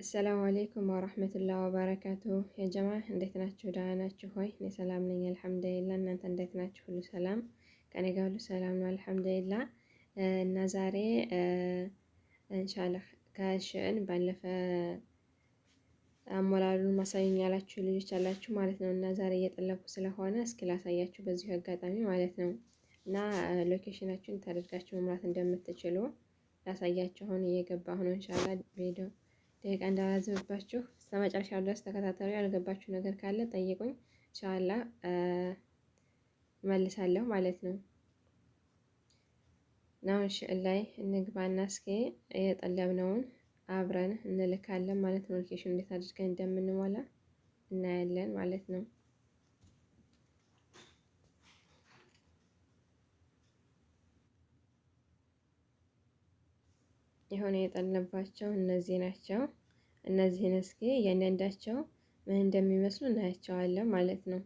السلام عليكم ورحمة الله وبركاته። يا جماعة እንዴት ናችሁ? ደህና ናችሁ ወይ? እኔ ሰላም ነኝ الحمد لله። እናንተ እንዴት ናችሁ? ሁሉ ሰላም? ከኔ ጋር ሁሉ ሰላም ነው الحمد لله። እና ዛሬ إن شاء الله ከ SHEIN ባለፈ አሞላሉን ማሳየኝ ያላችሁ ልጆች አላችሁ ማለት ነው። እና ዛሬ እየጠለብኩ ስለሆነ እስኪ ላሳያችሁ በዚሁ አጋጣሚ ማለት ነው። እና location ኣችሁን ታደርጋችሁ መሙላት እንደምትችሉ ላሳያችሁ አሁን እየገባሁ ነው። إن شاء الله ቪዲዮ ደቂቃ እንዳላዝምባችሁ እስከ መጨረሻው ድረስ ተከታተሉ። ያልገባችሁ ነገር ካለ ጠይቁኝ፣ إن شاء الله መልሳለሁ ማለት ነው። እና SHEIN ላይ እንግባና እስኪ የጠለብነውን አብረን እንልካለን ማለት ነው። location እንዴት አድርገን እንደምንሞላ እናያለን ማለት ነው። የሆነ የጠለባቸው እነዚህ ናቸው። እነዚህን እስኪ እያንዳንዳቸው ምን እንደሚመስሉ እናያቸዋለን ማለት ነው።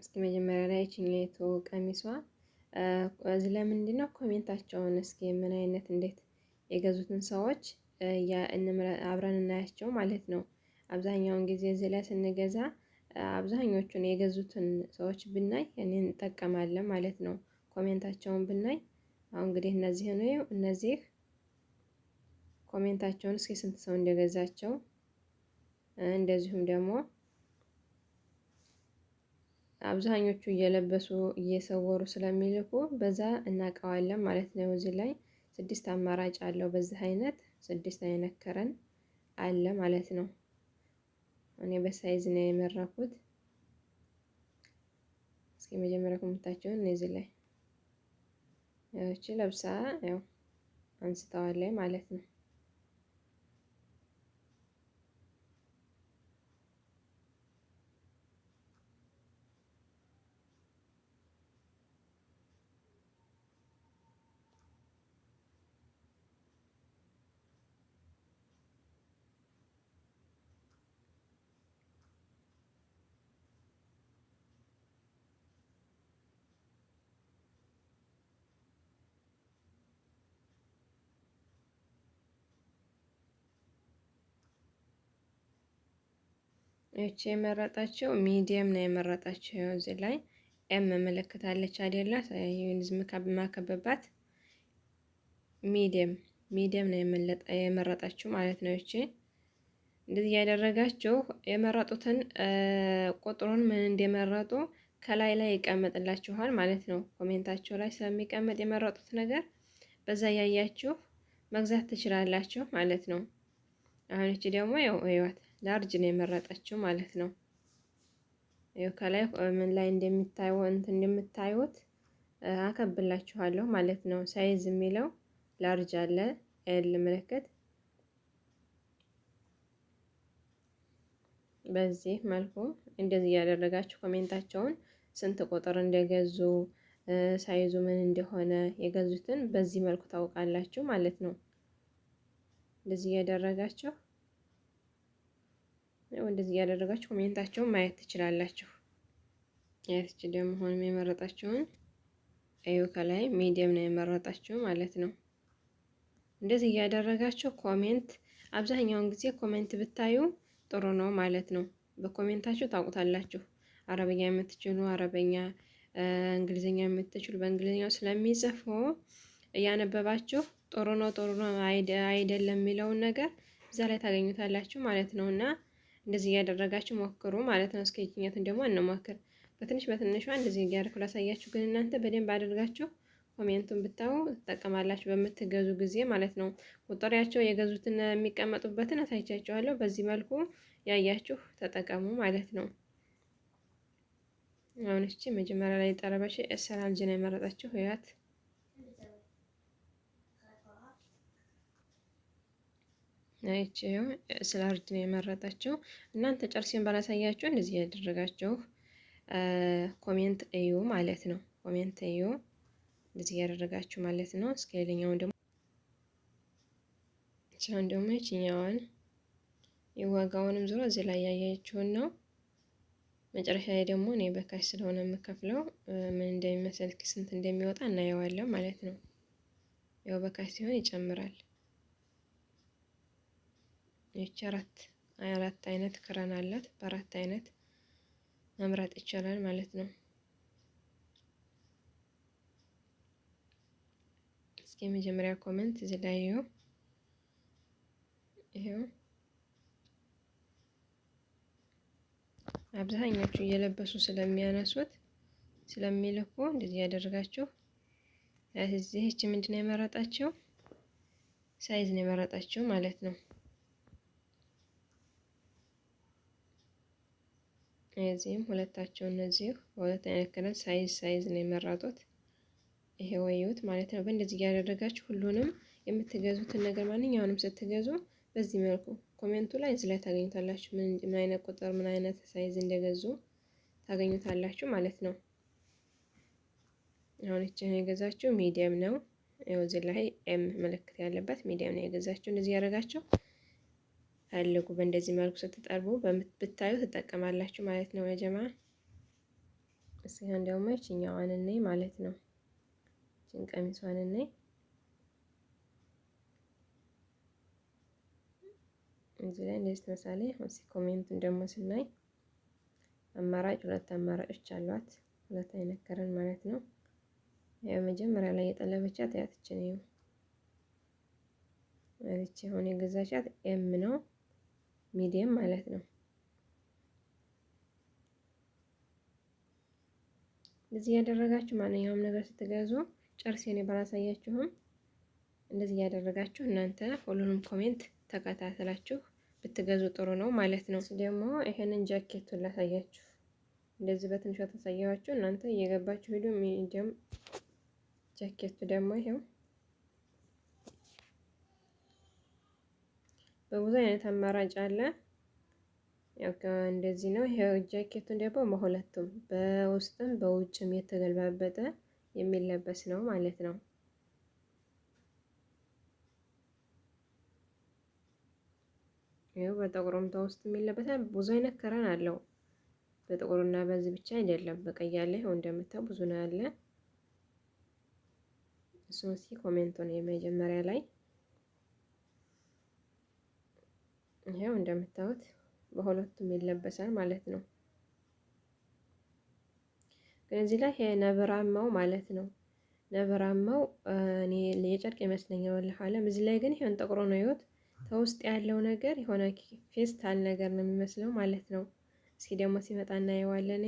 እስኪ መጀመሪያ ላይ ይችኛይቱ ቀሚሷ እዚህ ላይ ምንድን ነው comment ኣቸውን እስኪ ምን አይነት እንዴት የገዙትን ሰዎች አብረን እናያቸው ማለት ነው። አብዛኛውን ጊዜ እዚህ ላይ ስንገዛ አብዛኞቹን የገዙትን ሰዎች ብናይ እኔ እንጠቀማለን ማለት ነው። comment ኣቸውን ብናይ አሁን እንግዲህ እነዚህ ነው እነዚህ comment ኣቸውን እስኪ ስንት ሰው እንደገዛቸው እንደዚሁም ደግሞ አብዛኞቹ እየለበሱ እየሰወሩ ስለሚልኩ በዛ እናውቀዋለን ማለት ነው። እዚህ ላይ 6 አማራጭ አለው። በዚህ አይነት 6 አይነት ከረን አለ ማለት ነው። እኔ በ size ነው የመረኩት። እስኪ መጀመሪያ comment ኣቸውን እዚህ ላይ ያቺ ለብሳ ያው አንስተዋለች ማለት ነው። እቺ የመረጣቸው medium ነው የመረጣቸው። እዚህ ላይ M ምልክት አለች አይደለ? ዩኒዝም ማከበባት medium medium ነው የመረጣችሁ ማለት ነው። እቺ እንደዚህ ያደረጋችሁ የመረጡትን ቁጥሩን ምን እንደመረጡ ከላይ ላይ ይቀመጥላችኋል ማለት ነው። comment ኣቸው ላይ ስለሚቀመጥ የመረጡት ነገር በዛ ያያችሁ መግዛት ትችላላችሁ ማለት ነው። አሁን እቺ ደግሞ ያው እዩዋት large ነው የመረጠችው ማለት ነው። ይኸው ከላይ ምን ላይ እንደምታዩት እንትን እንደምታዩት አከብላችኋለሁ ማለት ነው። size የሚለው large አለ L ምልክት በዚህ መልኩ እንደዚህ እያደረጋችሁ comment ኣቸውን ስንት ቁጥር እንደገዙ size ኡ ምን እንደሆነ የገዙትን በዚህ መልኩ ታውቃላችሁ ማለት ነው። እንደዚህ እያደረጋችሁ እንደዚህ እያደረጋችሁ comment ኣቸውን ማየት ትችላላችሁ። ያቺ ደግሞ ሆኖም የመረጣችሁን እዩ ከላይ medium ነው የመረጣችሁ ማለት ነው። እንደዚህ እያደረጋችሁ comment አብዛኛውን ጊዜ comment ብታዩ ጥሩ ነው ማለት ነው። በ comment ኣችሁ ታውቁታላችሁ። አረበኛ የምትችሉ አረበኛ፣ እንግሊዝኛ የምትችሉ በእንግሊዝኛው ስለሚጽፉ እያነበባችሁ ጥሩ ነው ጥሩ ነው አይደለም የሚለውን ነገር እዛ ላይ ታገኙታላችሁ ማለት ነው። እና እንደዚህ እያደረጋችሁ ሞክሩ ማለት ነው። እስኪ ይችኛቱን ደግሞ እንሞክር። በትንሽ በትንሿ እንደዚህ እያደረኩ ላሳያችሁ፣ ግን እናንተ በደንብ አድርጋችሁ comment ኡን ብታዩ ትጠቀማላችሁ በምትገዙ ጊዜ ማለት ነው። ቁጥሪያቸው የገዙትን የሚቀመጡበትን አሳይቻችኋለሁ። በዚህ መልኩ ያያችሁ ተጠቀሙ ማለት ነው። አሁን እቺ መጀመሪያ ላይ ጠረበሽ S large ነው የመረጠችው ህያት አይቼው S large ነው የመረጠችው። እናንተ ጨርሴን ባላሳያችሁ እንደዚህ ያደረጋችሁ comment እዩ ማለት ነው። comment እዩ እንደዚህ ያደረጋችሁ ማለት ነው። እስከ ሌላኛው ደግሞ እቻን ደግሞ ይችኛዋን የዋጋውንም ዞሮ እዚህ ላይ ያያችሁን ነው። መጨረሻ ላይ ደግሞ እኔ በ cash ስለሆነ የምከፍለው ምን እንደሚመስል ስንት እንደሚወጣ እናየዋለን ማለት ነው። ያው በ cash ሲሆን ይጨምራል። ይቺ አራት አይነት ክረን አላት። በአራት አይነት መምረጥ ይቻላል ማለት ነው። እስኪ የመጀመሪያ comment እዚህ ላይ ይሄው አብዛኞቹ እየለበሱ ስለሚያነሱት ስለሚልኩ እንደዚህ ያደርጋችሁ። እዚህ እቺ ምንድነው የመረጣችሁ? size ነው የመረጣችሁ ማለት ነው። እዚህም ሁለታቸው እነዚህ በሁለት አይነት color size size ነው የመረጡት። ይሄ ወይዩት ማለት ነው። በእንደዚህ እያደረጋችሁ ሁሉንም የምትገዙትን ነገር ማንኛውንም ስትገዙ በዚህ መልኩ comment ኡ ላይ እዚህ ላይ ታገኙታላችሁ። ምን አይነት ቁጥር ምን አይነት size እንደገዙ ታገኙታላችሁ ማለት ነው። አሁን እቺን የገዛችሁ medium ነው። ይኸው እዚህ ላይ M ምልክት ያለበት medium ነው የገዛችሁ። እንደዚህ ያደረጋችሁ ፈልጉ። በእንደዚህ መልኩ ስትጠርቡ ብታዩ ትጠቀማላችሁ ማለት ነው። የጀማ እስኪ ደግሞ ይችኛዋን እንይ ማለት ነው። ይችን ቀሚሷን እንይ። እዚህ ላይ እንደዚህ ትመስላለች። እስኪ comment ኡን ደግሞ ስናይ አማራጭ ሁለት አማራጮች አሏት። ሁለት አይነት ከረን ማለት ነው። ያው መጀመሪያ ላይ የጠለበቻት ያትችን ነው። እቺ አሁን የገዛቻት M ነው medium ማለት ነው። እንደዚህ ያደረጋችሁ ማንኛውም ነገር ስትገዙ ጨርሴ እኔ ባላሳያችሁም እንደዚህ ያደረጋችሁ እናንተ ሁሉንም comment ተከታተላችሁ ብትገዙ ጥሩ ነው ማለት ነው። ደግሞ ይሄንን ጃኬቱን ላሳያችሁ። እንደዚህ በትንሿ ታሳያችሁ እናንተ እየገባችሁ ሂዱ። medium ጃኬቱ ደግሞ ይሄው በብዙ አይነት አማራጭ አለ። ያው እንደዚህ ነው። ይሄው ጃኬቱን ደግሞ በሁለቱም በውስጥም በውጭም የተገልባበጠ የሚለበስ ነው ማለት ነው። ይሄው በጥቁሩም ተውስጥ የሚለበሳል። ብዙ አይነት ከረን አለው። በጥቁሩና በዚህ ብቻ አይደለም፣ በቀይ አለ። ይሄው እንደምታው ብዙ ነው ያለ። እሱን እስኪ comment ኡን የመጀመሪያ ላይ ይሄው እንደምታዩት በሁለቱም ይለበሳል ማለት ነው። ግን እዚህ ላይ ይሄ ነብራማው ማለት ነው። ነብራማው እኔ የጨርቅ ይመስለኛል والله أعلم። እዚህ ላይ ግን ይሄን ጠቁሮ ነው ይወት ተውስጥ ያለው ነገር የሆነ ፌስታል ነገር ነው የሚመስለው ማለት ነው። እስኪ ደግሞ ሲመጣ እናየዋለን።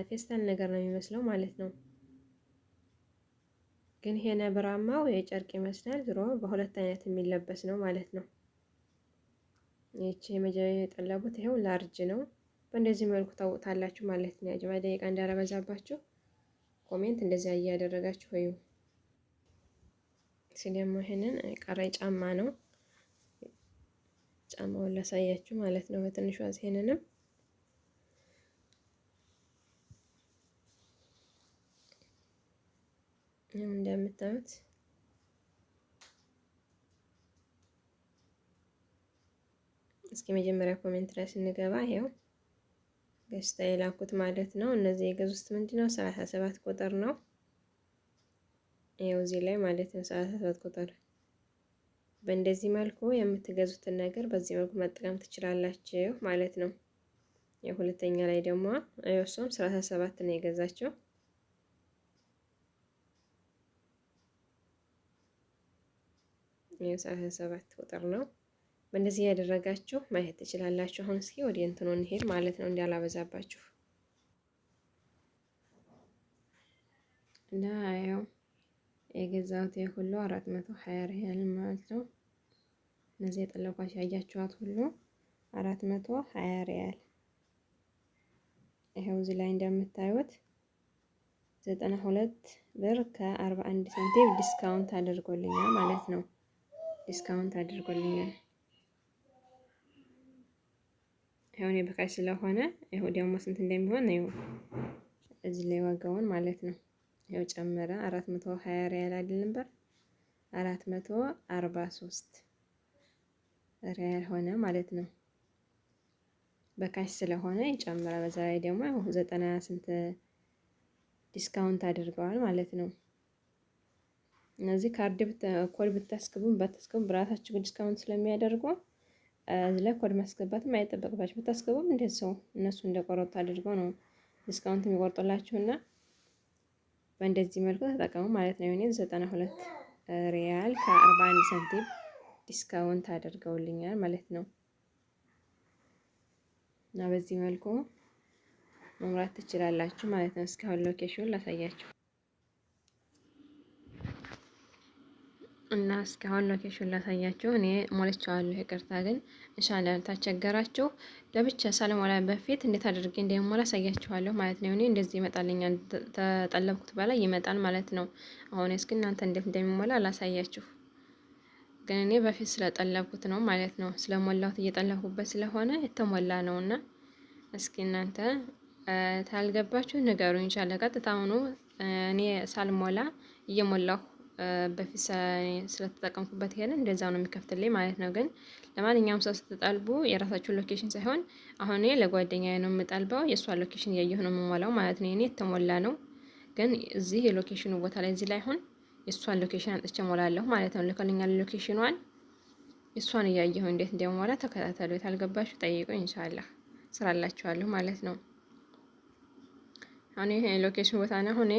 ፌስታል ነገር ነው የሚመስለው ማለት ነው። ግን ይሄ ነብራማው የጨርቅ ይመስላል። ዝሮ በሁለት አይነት የሚለበስ ነው ማለት ነው። ይቺ የመጀመሪያ የጠለቡት ይሄው large ነው። በእንደዚህ መልኩ ታውጣላችሁ ማለት ነው። ያጅማ ደቂቃ እንዳላበዛባችሁ comment እንደዚያ እያደረጋችሁ ወይ ደግሞ ይሄንን ቀራይ ጫማ ነው። ጫማውን ላሳያችሁ ማለት ነው በትንሿ። ይሄንንም እንደምታዩት እስኪ መጀመሪያ comment ላይ ስንገባ ይሄው ገዝታ የላኩት ማለት ነው። እነዚህ የገዙት ምንድነው 37 ቁጥር ነው። ይሄው እዚህ ላይ ማለት ነው 37 ቁጥር። በእንደዚህ መልኩ የምትገዙትን ነገር በዚህ መልኩ መጠቀም ትችላላችሁ ማለት ነው። የሁለተኛ ላይ ደግሞ እሱም 37 ነው የገዛችው። ይሄው 37 ቁጥር ነው። በእንደዚህ ያደረጋችሁ ማየት ትችላላችሁ። አሁን እስኪ ወደ እንትኑ እንሄድ ማለት ነው እንዳላበዛባችሁ እና ያው የገዛሁት ሁሉ 420 ሪያል ማለት ነው። እነዚህ የጠለኳቸው ያያችኋት ሁሉ 420 ሪያል። ይሄው እዚህ ላይ እንደምታዩት 92 ብር ከ41 ሳንቲም discount አድርጎልኛል ማለት ነው። discount አድርጎልኛል። ይሄው እኔ በ cash ስለሆነ ይሄው ደግሞ ስንት እንደሚሆን ነው እዚህ ላይ ዋጋውን ማለት ነው። ይሄው ጨመረ 420 ሪያል አይደል ነበር 443 ሪያል ሆነ ማለት ነው። በ cash ስለሆነ ይጨምራል። በዛ ላይ ደግሞ 90 ስንት discount አድርገዋል ማለት ነው። እነዚህ ካርድ ኮድ ብታስገቡም ባታስገቡም በራሳችሁ discount ስለሚያደርጉ እዚህ ላይ ኮድ ማስገባትም አይጠበቅባችሁ። ብታስገቡም እንዴት ሰው እነሱ እንደቆረጡ አድርገው ነው discount የሚቆርጡላችሁና በእንደዚህ መልኩ ተጠቀሙ ማለት ነው። እኔ 92 ሪያል ከ41 ሳንቲም discount አድርገውልኛል ማለት ነው። እና በዚህ መልኩ መሙላት ትችላላችሁ ማለት ነው። እስካሁን location ላሳያችሁ እና እስካሁን location ላሳያችሁ። እኔ ሞልቼዋለሁ፣ ይቅርታ ግን ኢንሻአላህ ታቸገራችሁ ለብቻ ሳልሞላ በፊት እንዴት አድርጌ እንደምሞላ አሳያችኋለሁ ማለት ነው። እኔ እንደዚህ ይመጣልኛል፣ ተጠለብኩት በላይ ይመጣል ማለት ነው። አሁን እስኪ እናንተ እንዴት እንደሚሞላ ላሳያችሁ። ግን እኔ በፊት ስለጠለብኩት ነው ማለት ነው። ስለሞላሁት እየጠለብኩበት ስለሆነ የተሞላ ነውና እስኪ እናንተ ታልገባችሁ ንገሩኝ። ኢንሻአላህ ቀጥታውኑ እኔ ሳልሞላ እየሞላሁ በፊት ስለተጠቀምኩበት ይሄንን እንደዛው ነው የሚከፍትልኝ ማለት ነው። ግን ለማንኛውም ሰው ስትጠልቡ የራሳችሁን location ሳይሆን አሁን እኔ ለጓደኛዬ ነው የምጠልበው፣ የእሷን location እያየሁ ነው የምሞላው ማለት ነው። እኔ የተሞላ ነው፣ ግን እዚህ የ location ኑ ቦታ ላይ እዚህ ላይ አሁን የእሷን location አምጥቼ ሞላለሁ ማለት ነው። ልከልኛል location ኗን፣ የእሷን እያየሁ እንዴት እንደሞላ ተከታተሉ። የታልገባችሁ ጠይቁኝ፣ ኢንሻአላህ ስራላችኋለሁ ማለት ነው። አሁን ይሄ location ቦታ ነው። አሁን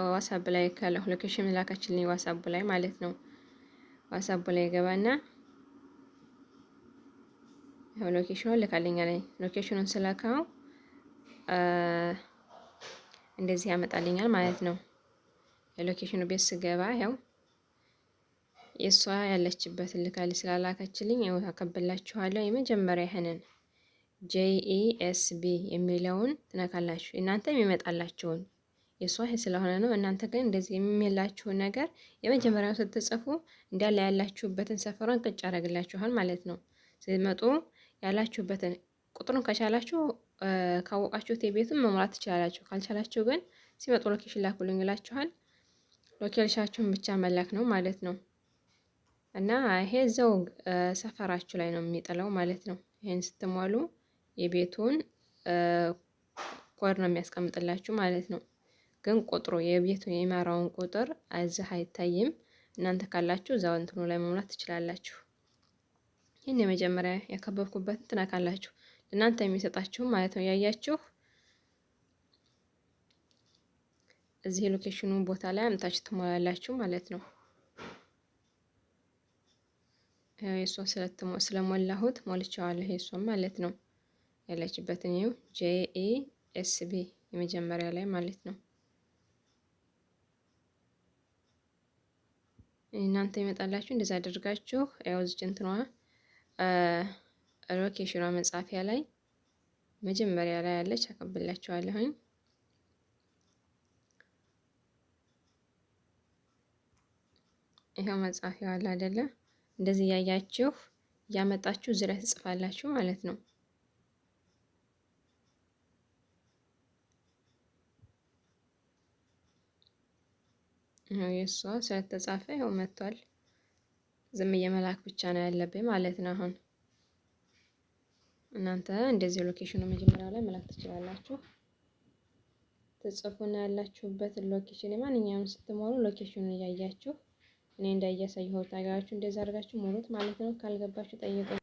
ዋትስአፕ ላይ ካለ location ላካችልኝ ዋትስአፕ ላይ ማለት ነው። ዋትስአፕ ላይ ገባና ይሄው location ኑን ልካልኛል። location ኑን ስላካው እንደዚህ ያመጣልኛል ማለት ነው። የ location ኑ ቤት ስገባ ያው የእሷ ያለችበትን ልካል ስላላከችልኝ ይኸው አከብላችኋለሁ። የመጀመሪያ ይሄንን JESB የሚለውን ትነካላችሁ። እናንተ የሚመጣላችሁን የእሷ ስለሆነ ነው። እናንተ ግን እንደዚህ የሚላችሁን ነገር የመጀመሪያው ስትጽፉ እንዳለ ያላችሁበትን ሰፈሯን ቅጭ ያደርግላችኋል ማለት ነው። ስትመጡ ያላችሁበትን ቁጥሩን ከቻላችሁ ካወቃችሁት የቤቱን መሙላት ትችላላችሁ። ካልቻላችሁ ግን ሲመጡ location ላኩልኝ ይላችኋል። location ኣችሁን ብቻ መላክ ነው ማለት ነው። እና ይሄ እዛው ሰፈራችሁ ላይ ነው የሚጥለው ማለት ነው። ይሄን ስትሞሉ የቤቱን ኮድ ነው የሚያስቀምጥላችሁ ማለት ነው። ግን ቁጥሩ የቤቱ የኢማራውን ቁጥር እዚህ አይታይም። እናንተ ካላችሁ እዛው እንትኑ ላይ መሙላት ትችላላችሁ። ይህን የመጀመሪያ ያከበብኩበትን ትነካላችሁ። እናንተ የሚሰጣችሁ ማለት ነው። ያያችሁ እዚህ የ location ኑ ቦታ ላይ አምጣችሁ ትሞላላችሁ ማለት ነው። የእሷ ስለሞላሁት ሞልቼዋለሁ የእሷም ማለት ነው። ያለችበትን ይኸው JESB የመጀመሪያ ላይ ማለት ነው። እናንተ ይመጣላችሁ እንደዛ አድርጋችሁ ያው እዚህ እንትኗ location ኗ መጻፊያ ላይ መጀመሪያ ላይ ያለች አቀብላችኋለሁኝ። ይኸው መጻፊያው አለ አይደለ? እንደዚህ እያያችሁ እያመጣችሁ እዚህ ላይ ትጽፋላችሁ ማለት ነው። ይኸው የእሷ ስለተጻፈ ይኸው መጥቷል። ዝም እየመላክ ብቻ ነው ያለብኝ ማለት ነው። አሁን እናንተ እንደዚህ location ኑ መጀመሪያ ላይ መላክ ትችላላችሁ። ትጽፉና ያላችሁበትን location የማንኛውም ስትሞሉ location ኑን እያያችሁ እኔ እንዳያሳየሁት ነገራችሁ እንደዛ አድርጋችሁ ሙሉት ማለት ነው። ካልገባችሁ ጠይቁኝ።